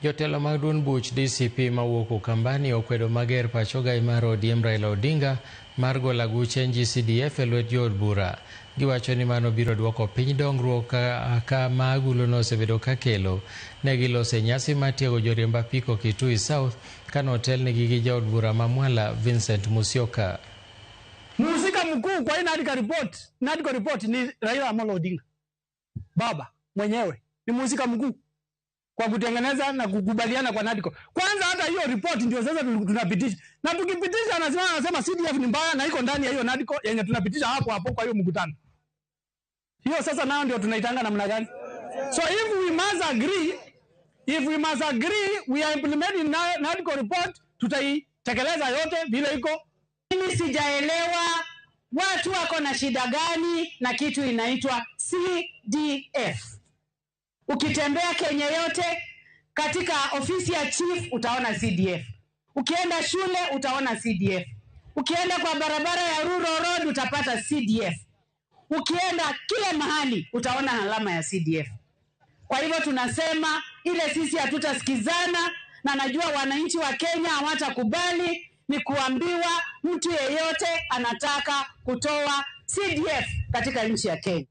Jotelo mag duond buch DCP mawuok Ukambani okwedo mager pach ogai mar ODM Raila Odinga mar golo aguch NGCDF e lwet jood bura. Giwacho ni mano biro duoko piny dongruok ka ma aguluno osebedo ka kelo. Ne giloso e nyasi mar tiego joriemb apiko Kitui South kanotelnegi gi jaod bura ma Mwala Vincent Musyoka. Mhusika mkuu kwa hii NADCO report, NADCO report ni Raila Amolo Odinga. Baba mwenyewe ni mhusika mkuu kwa kutengeneza na kukubaliana kwa NADCO. Kwanza hata hiyo report ndio sasa tunapitisha. Na tukipitisha anasema CDF ni mbaya na iko ndani ya hiyo NADCO yenye tunapitisha hapo hapo kwa hiyo mkutano. Hiyo sasa nao ndio tunaitanga namna gani? So if we must agree, if we must agree we are implementing NADCO report, tutaitekeleza yote vile iko. Mimi sijaelewa watu wako na shida gani na kitu inaitwa CDF. Ukitembea Kenya yote katika ofisi ya chief utaona CDF. Ukienda shule utaona CDF. Ukienda kwa barabara ya Rural Road utapata CDF. Ukienda kila mahali utaona alama ya CDF. Kwa hivyo tunasema ile sisi hatutasikizana, na najua wananchi wa Kenya hawatakubali ni kuambiwa mtu yeyote anataka kutoa CDF katika nchi ya Kenya.